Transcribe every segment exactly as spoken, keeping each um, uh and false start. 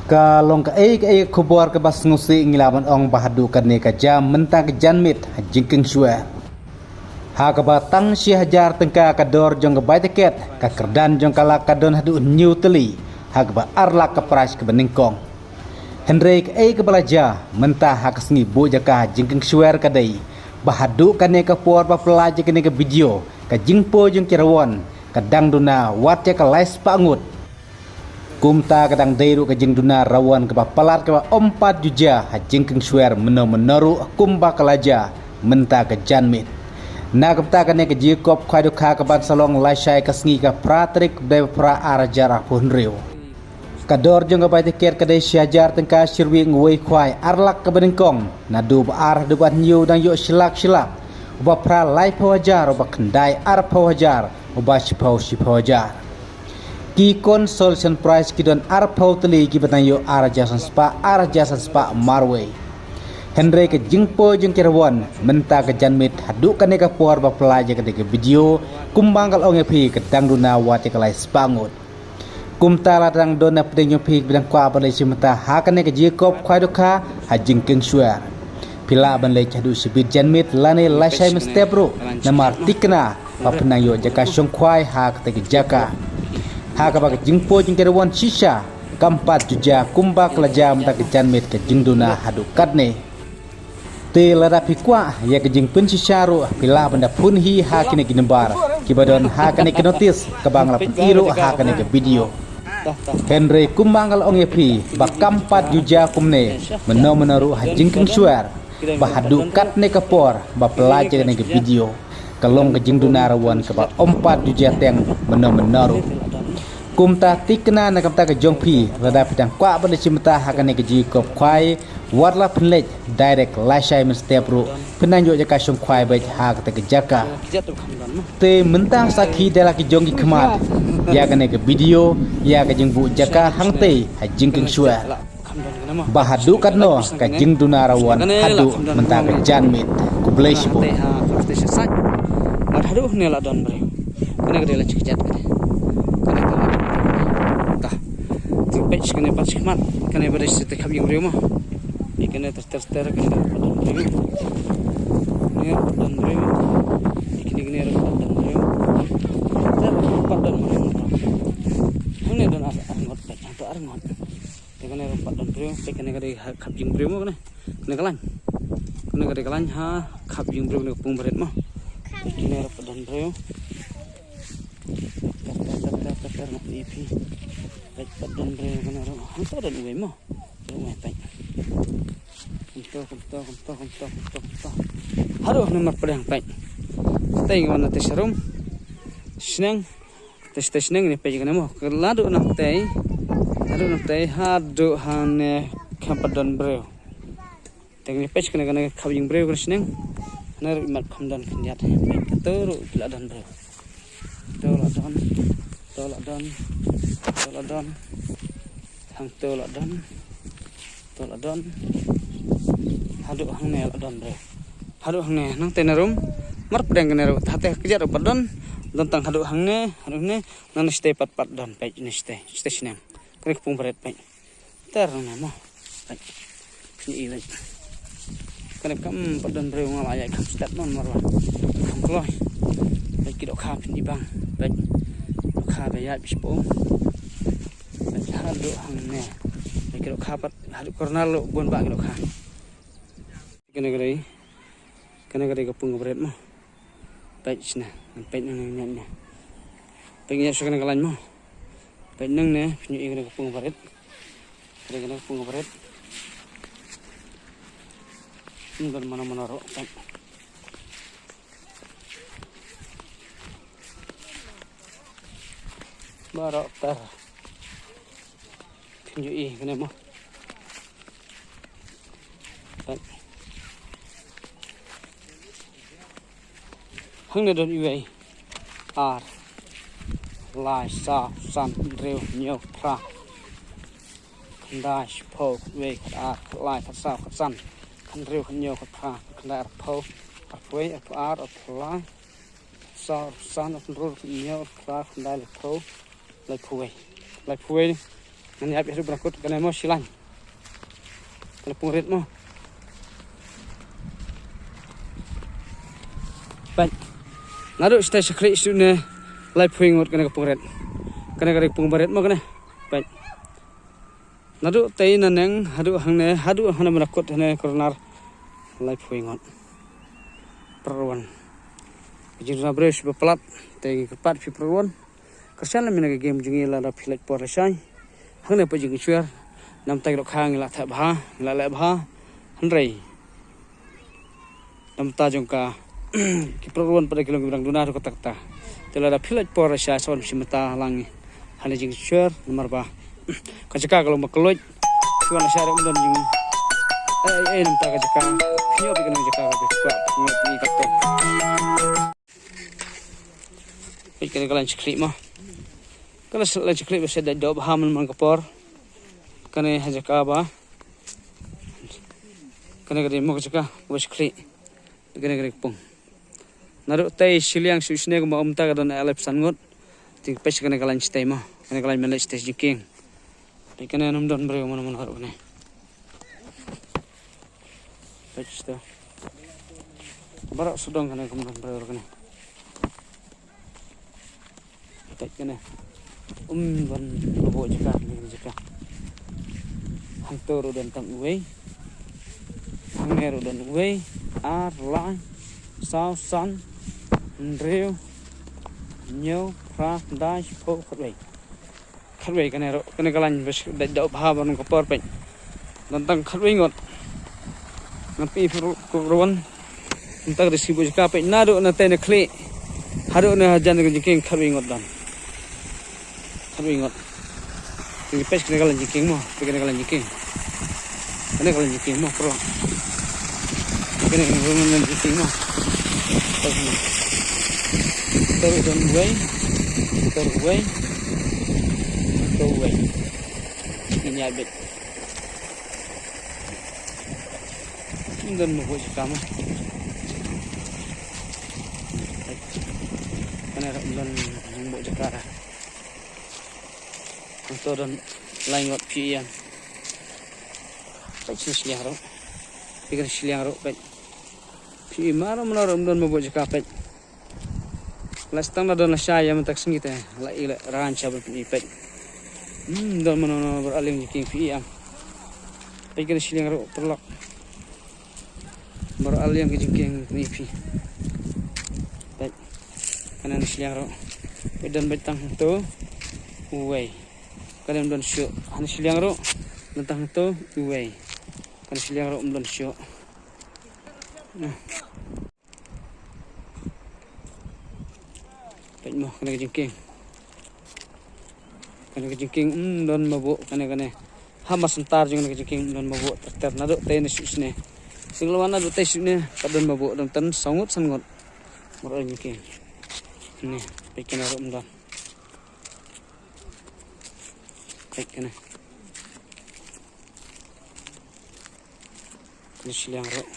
Ka long kaei kaei ka khubor kaba sngewsih ngi lah ban ong ba haduh katne ka jia mynta ka janmiet ha Jingkieng Shwer. Ha kaba tang shi hajar tyngka ka dor jong ka bai tiket, ka kyrdan jong ka la ka don haduh hynñiew tylli, ha kaba ar lak ka prize kaba nyngkong. Hynrei kaei kaba la jia mynta ha ka sngi buh jaka ha Jingkieng Shwer ka dei ba haduh kane ka por ba pynlait ïa kane ka video, ka jingpoi jong ki rawon ka dang duna wat ïa ka lai spah ngut. Kumta ka dang dei ruh ka jingduna rawon kaba palat kaba ym pat ju jia ha Jingkieng Shwer mynno mynno ruh kumba ka la jia mynta ka janmiet. Na ka bynta kane ka jingïakop khwai dohkha ka ban sa long lashai ka sngi ka phra tarik Deiphra ar hajar arphew hynriew. Ka dor jong ka bai tiket ka dei shi hajar tyngka shi ryngwiang uwei khwai, ar lak kaba nyngkong. Naduh ba ar haduh ba hynñiew dang ïoh shi lak shi lak, uba phra laiphew hajar, uba khyndai arphew hajar, uba shiphew shiphew hajar. Ki consolation prize ki don arphew tylli kiba dang ïoh ar hajar san spah, ar hajar san spah marwei. Hynrei ka jingpoi jong ki rawon mynta ka janmiet haduh kane ka por ba pynlait ïa kane ka video, kumba nga la ong ïa phi, ka dang duna wat ïa ka lai spah ngut. Kumta lada dang don na pdeng jong phi kiba dang kwah ban leit shim bynta ha kane ka jingïakop khwai dohkha ha Jingkieng Shwer, phi lah ban leit haduh shibit janmiet lane lashai mynstep ruh, namar thikna ba phin nang ïoh jaka shongkhwai ha kata ka jaka. Ha kaba ka jingpoi jong ki rawon shisha kam pat ju jia kumba ka la jia mynta ka janmiet ka jingduna haduh katne. Te lada phi kwah ïa ka jingpynshisha ruh, phi lah ban da phone hi ha kine ki number kiba don ha kane ka notice kaba nga la pyni ruh ha kane ka video. Hynrei kumba nga la ong ïa phi ba kam pat ju jia kumne mynno mynno ruh ha Jingkieng Shwer, ba haduh katne ka por ba pynlait ïa kane ka video, ka long ka jingduna rawon kaba ym pat ju jia teng mynno mynno ruh. Kumta thikna na ka bynta ka jong phi, lada phi dang kwah ban leit shim bynta ha kane ka jingïakop khwai, wat la phin leit direct lashai mynstep ruh, phin nang ïoh jaka shongkhwai beit ha kata ka jaka. Te mynta sakhi da la ki jong ki khmat ïa kane ka video, ïa ka jingbuh jaka hangtei ha Jingkieng Shwer. Ba haduh katno ka jingduna rawon haduh mynta ka janmiet. Khublei shibun. Bad haduh ne la don briew. Kane ka dei la chikjat kane. Kane ka la ta. Peit kane pat shikmat. Kane ba dei site khap ïing briew mo. Kane ter ter ter kane pat don briew. Kane pat don briew. Kane kane pat don briew. Ter pat don mo. Kane don ar ngot peit. Ar ngot. Te kane ruh pat don briew, te kane ka dei ha khap jingbriew mo kane. Kane ka lain. Kane ka dei ka lain ha khap jingbriew kane ka pung barit mo. Te kane ruh pat don briew. Ter ter ter ter ter ter mo kane phi. Peit pat don briew kane ruh. Hangto don uwei mo. Don uwei peit. Kumto kumto kumto kumto kumto kumto. Haduh namar pdeng peit. Te ngi wan na te sharum. Shneng. Te shneng ne peit kane mo. Ka la duh nangtei. La duh nangtei haduh hangne kham pat don briew. Te kane peit kane kane khap jingbriew kane shneng. Hane ruh imat kham don khyndiat. Peit kato ruh ki la don briew. To la don. To la don. To la don. Hangto la don. To la don. Haduh hangne la don briew. Haduh hangne nangtei na rum. Mar pdeng kane ruh. Hate kjat ruh pat don. Don tang haduh hangne, haduh hangne. Nang na shatei pat pat don peit na shatei. Shatei shneng. Kane ka pung barit peit. Ter na mo. Peit. Kane i peit. Kane kam pat don briew nga la ïaid kham stet non marwa. Kham kloi. Peit ki dohkha phin i bang. Peit. Dohkha ba ïaid bish pung. Peit haduh hangne. Peit ki dohkha pat haduh corner lo bun ba ki dohkha. Kane ka dei, kane ka dei ka pung ka barit mo. Peit shna, ngan peit nang nang nang. Peit nang sha kane ka lain mo. Peit nang ne, peit nang kane ka pung ka barit. Kane kane ka pung ka barit. Nang ban mana mana ro, peit. Baroh ter. Phin ïohi kane mo. Hangne don iwei. Ar. Lai, saw, san, hynriew, hynñiew, phra. Khyndai, shiphew, khatwei, khatar, khatlai, khatsaw, khatsan. Khathynriew, khathynñiew, khatphra, khatkhyndai, arphew, arphew wei, arphew ar, arphew lai. Saw, arphew san, arphew hynriew, arphew hynñiew, arphew phra, khyndai, laiphew, laiphew wei, laiphew wei. Ngan ïap ïa u ba kut kane mo, shilaiñ. Kane pung rit mo. Peit. Naduh shatei sha khlieh shuh ne laiphew ngut kane ka pung rit. Kane ka dei pung ba rit mo kane. Peit. Naduh tei na neng haduh hangne, haduh hangne mynta kut hangne corner laiphew ngut. Pyrwan. Ka jingduna briew shu ba palat, te ngi kyrpad phi pyrwan. Kyrshan lem ïa ka game jong ngi lada phi leit por lashai. Hangne pat jingkynshwer. Namta ki dohkha ngi la thep bha, ngi la leh bha. Hynrei namta jong ka ki pyrwan pat ki long ki dang duna ruh kata kata. Te lada phi leit por lashai sa wan phi shim bynta lang hangne jingkynshwer namar ba ka jaka ka long ba kylluid. Phi wan lashai ruh ym don jing. Ei ei ei namta ka jaka. Phi ïoh phi ka nang jaka ka phi kwah phi ïoh phi ka to. Peit kane ka lain shi khlieh mo. Kane ka lain shi khlieh ba sa dei doh bha man man ka por. Kane ha jaka ba. Kane ka dei mo ka jaka ba shi khlieh. Kane ka dei ka pung. Naduh tei shiliang shu shne kumba um ta ka don alep san ngut. Te peit kane ka lain shi tei mo. Kane ka lain mynleit shi tei jingkieng. Peit kane ym don briew mano mano ruh kane. Peit shuh. Baroh sawdong kane kum don briew kane. Peit kane. Um don mabuh jaka kane jaka. Hangto ruh don tang uwei. Hangne ruh don uwei. Ar, lai, saw, san, hynriew, hynñiew, phra, khyndai, shiphew, khatwei. Khatwei kane ruh, kane ka lain ba shi dei doh bha ban ka por peit. Don tang khatwei ngut. Ngan phi pyrwan. Ngan tak da shi buh jaka peit naduh na tei na khlieh. Haduh na hajan ka jingkieng khatwei ngut don. Khatwei ngut. Ngi peit kane ka lain jingkieng mo, peit kane ka lain jingkieng. Kane ka lain jingkieng mo, pyrwan. Kane ka lain jingkieng mo. Peit kane. Ter don uwei, ter uwei, ter uwei. Ini abit. Ym don mabuh jaka mo. Kane ruh ym don mabuh jaka. Hangto don lai ngut phi ïa. Peit shiliang ruh. Peit kane shiliang ruh peit. Phi ïa mano mano ruh ym don mabuh jaka peit. La sdang la don lashai ïa mynta ka sngi te la i la ran sha ban pyni peit. Hmm, don mano mano baroh arliang jingkieng phi ïa. Peit kane shiliang ruh pyrlok. Baroh arliang ka jingkieng pyni phi. Peit. Kane shiliang ruh. Peit don beit tang hangto. Uwei. Kane ym don shuh. Kane shiliang ruh. Don tang hangto. Uwei. Kane shiliang ruh ym don shuh. Nah. Peit mo kane ka jingkieng. Kane ka jingkieng ym don mabuh kane kane. Ha mar center jong kane ka jingkieng ym don mabuh ter ter naduh tei na shu shne. Sing lawan naduh tei shu shne pat don mabuh don tang saw ngut san ngut. Mar jingkieng. Ne peit kane ruh ym don. Peit kane. Kane shiliang ruh.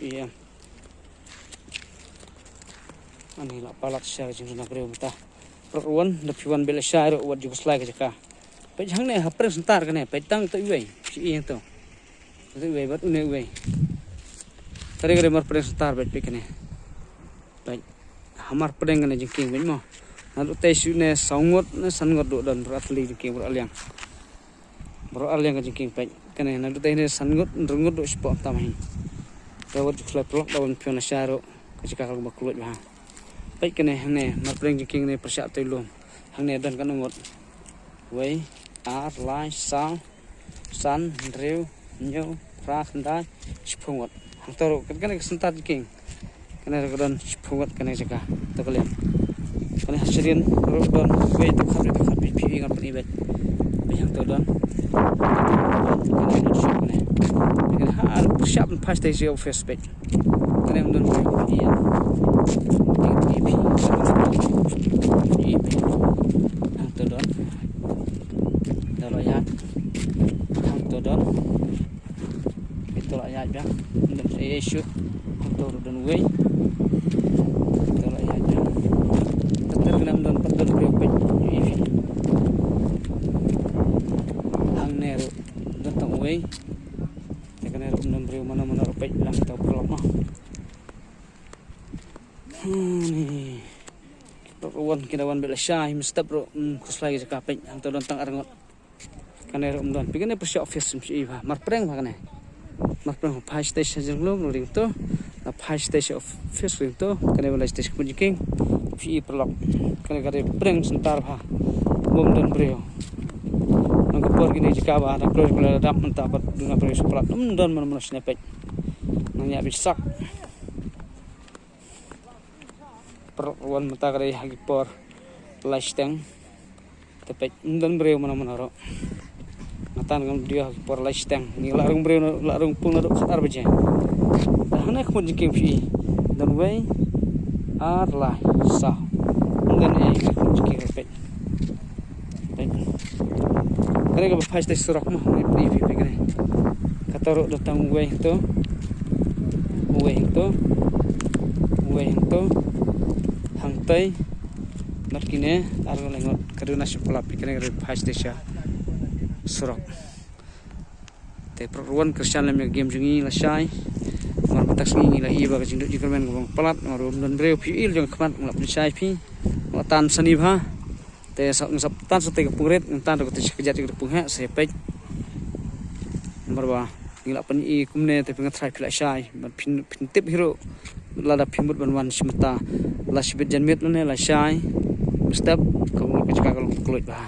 Ïa. Ani la palat sha ka jingduna briew mynta. Pyrwan da phi wan beit lashai ruh wat ju khuslai ka jaka. Peit hangne ha pdeng center kane peit tang to uwei. Phi ïa to. To uwei bad une uwei. Tare kare mar pdeng center beit peit kane. Peit. Hamar pdeng kane jingkieng beit mo. Naduh tei shu ne saw ngut ne san ngut duh don baroh arliang jingkieng baroh arliang. Baroh arliang ka jingkieng peit. Kane naduh tei ne san ngut hynriew ngut duh shapoh tam hi. Te wat ju khuslai pyrlok da wan phi wan lashai ruh. Ka jaka ka long ba kylluid bha. Peit kane hangne mar pdeng jingkieng ne pyrshah tei lum. Hangne don kane ngut. Wei, ar, lai, saw, san, hynriew, hynñiew, phra, khyndai, shiphew ngut. Hangto ruh kane ka center jingkieng. Kane ruh ka don shiphew ngut kane jaka. To ka liang. Kane ha syrien ruh don wei to khat wei to khat wei phi ngan pyni beit. Peit hangto don. Kane don shuh kane. Kane ha ar pyrshah ban phai sha office beit. Kane ym don phi ïa. Phi phi. Phi phi. Hangto don. Te la ïaid. Hangto don. Ito la ïaid biang. Ym don ei ei shuh. Hangto ruh don wei. Ito la ïaid biang. Ter ter kane ym don pat don briew peit. Ïa phi. Te kane ruh ym don briew mano mano ruh, peit lang to paralok noh. Hmm, ni. Ruh wan, ki da wan beit lashai, mynstep ruh, hmm, khuslai ki jaka, peit hangto don tang arngut. Kane ruh ym don. Phi kane pyrshah office ym shu i bha. Mar pyrshah bha kane. Mar pyrshah bha, phai stage ha jinglut ruh ring to. La phai stage office ring to. Kane ba la stage khmut jingkieng. Phi i paralok. Kane ka dei pyrshah center bha. Bym don briew. Nang ka por kine jaka ba da kloi kloi da dap mynta ba duna briew sprat. Ym don man man sne, peit. Nang ïa bi sak. Paralok, wan mynta ka dei ha ki por lai shiteng. Te peit, ym don briew mano mano ruh. Nga tan ngam dei ha ki por lai shiteng. Ngi la rung briew, la rung pung naduh khatar baje. Te hangne khmut jingkieng phi i, don wei, ar, lai, saw. Ym don ei ha khmut jingkieng ruh, peit. Peit. Kane kaba phai stage surok mo, peit, peit, peit kane. Kato ruh don tang uwei hangto. Uwei hangto. Uwei hangto. Hangtei. Bad kine arngut laingut, ka duna shipla, peit, kane ka dei phai stage surok. Te paralok, ruh wan kyrshan lem ïa ka game jong ngi lashai. Mar mynta ka sngi ngi la i ba ka jingduk jingkyrmen kaba nga palat, nga ruh ym don briew, phi i la jong ka khmat, nga la pynshai phi. Nga la tan sani bha. Te sa, nga sap tan sa te ka pung rit, nga tan ruh ka te sha ka jait ka pung heh, sa ïa peit. Namar ba ngi la pyni kumne te phi, nga tharai phi la shai, bad phin, phin tip hi ruh lada phi mut ban wan shi mynta. La shibit janmiet lane la shai. Mynstep ka, ka jaka ka long khlem bha.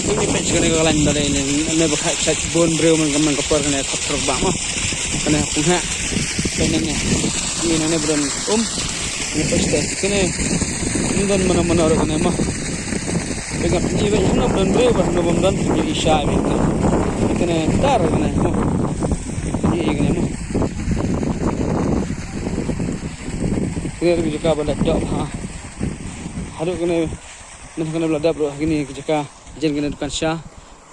Ngi peit kane ka lain da lei ne, ne ba kha kha bun briew man ka, man ka por kane khop throk ba mo. Kane pung heh. Kane ne. Ngi ne, ne bun um. Ngi peit te kane. Ngi don mano mano ruh kane mo. Peit nga peit, peit hangno don briew, ba hangno bym don, peit i shai, peit kane. Kane tar kane mo. Peit kane mo. Kane ruh jaka ba la jop ha. Haduh kane. Mynta kane ba la dep ruh ha kine ki jaka, jen kine dukan sha,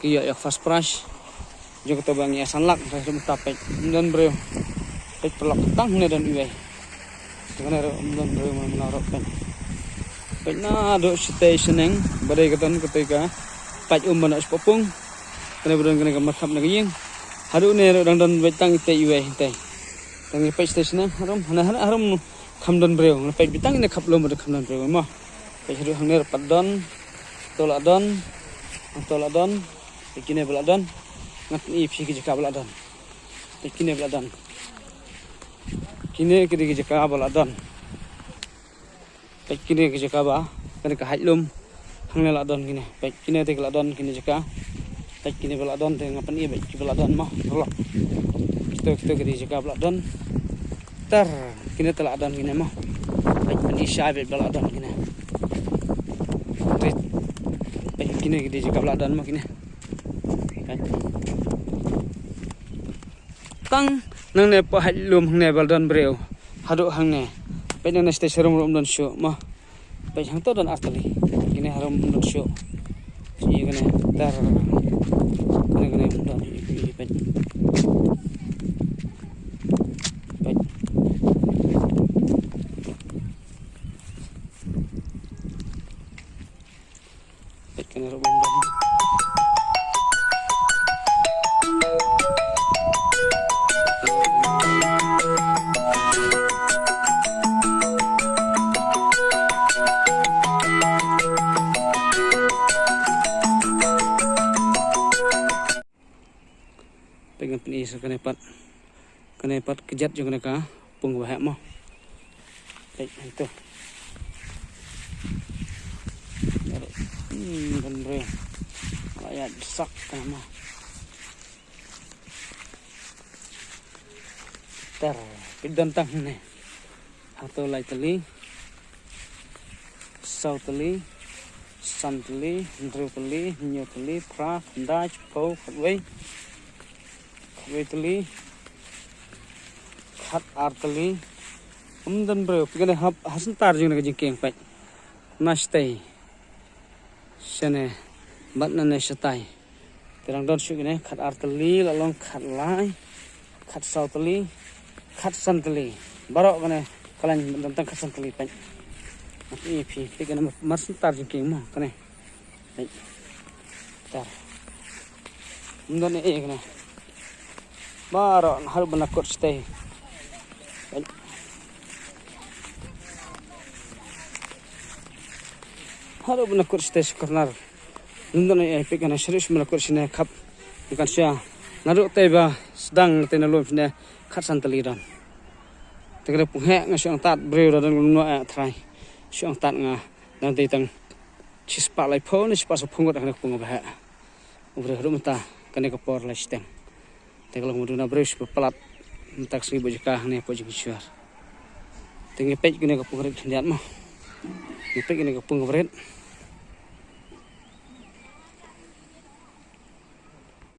ki ïoh ïa first prize. Jong kata ba ngi ïa san lak, ruh mynta peit, ym don briew. Peit paralok, tang hangne don iwei. Te kane ruh ym don briew mano mano ruh, peit. Peit naduh shatei shaneng, ba dei ka don katei ka paid um ba noh sha pung. Kane ba don kane ka markhap na ka ïing. Haduh ne ruh dang don, peit, tang itei iwei, itei. Tang i peit shatei shaneng, harum, hana, hana, harum. Kham don briew, nga peit beit tang ine khap lum ba don kham don briew mo. Peit haduh hangne ruh pat don. To la don. To la don. Peit kine ba la don. Ngat i phi ki jaka ba la don. Peit kine ba la don. Kine ki dei ki jaka ba la don. Peit kine ki jaka ba kane ka haid lum. Hangne la don kine. Peit kine te ki la don kine jaka. Peit kine ba la don te nga pyni beit ki ba la don mo. Paralok. Kito kito ki dei jaka ba la don. Tar kine te la don kine mo. Peit pyni shai beit ba la don kine. Peit. Peit kine ki dei jaka ba la don mo kine. Peit. Tang nangne pha haid lum hangne ba la don briew. Haduh hangne. Peit nangne stage harum ruh ym don shuh mo. Peit hangto don ar tylli. Kine harum ym don shuh. Ïa kane tar. Kane kane ym don, ïa peit. Peit. Peit kane ruh bym don. Peit ngan pyni sa kane pat. Kane pat kjat jong kane ka pung ba heh mo. Peit hangto. Hmm, don briew. La ïa sak kane mo. Tar, peit don tang hangne. Hangto lai tylli. Saw tylli, san tylli, hynriew tylli, hynñiew tylli, phra, khyndai, shiphew, khatwei, khatwei tylli, khatar tylli. Ym don briew, peit kane ha, ha center jong kane ka jingkieng peit. Na shatei. Shane, bad nane shatai. Te dang don shuh kine, khatar tylli, la long khatlai, khatsaw tylli, khatsan tylli. Baroh kane, ka lain don tang khatsan tylli, peit. Ïa phi, peit kane mar, mar center jingkieng mo, kane. Peit. Tar. Ym don ei ei kane. Baroh haduh ban da kut shatei. Haduh ban da kut shatei sha corner. Ym don ei ei, peit kane, sha ruh sha ban da kut shane khap. Kan sha. Naduh tei ba sdang tei na lum shane khatsan tylli don. Te ka dei pung heh, nga shu ong tad briew da don kum noh eh trai. Shu ong tad nga dang tei tang shispah laiphew ne shispah saphew ngut ha kane ka pung ba heh. U briew haduh mynta kane ka por lai shiteng. Te ka long ba duna briew shu palat mynta ka sngi ba jaka hangne hapoh Jingkynshwar. Te ngi peit kane ka pung rit khyndiat mo. Ngi peit kane ka pung rit.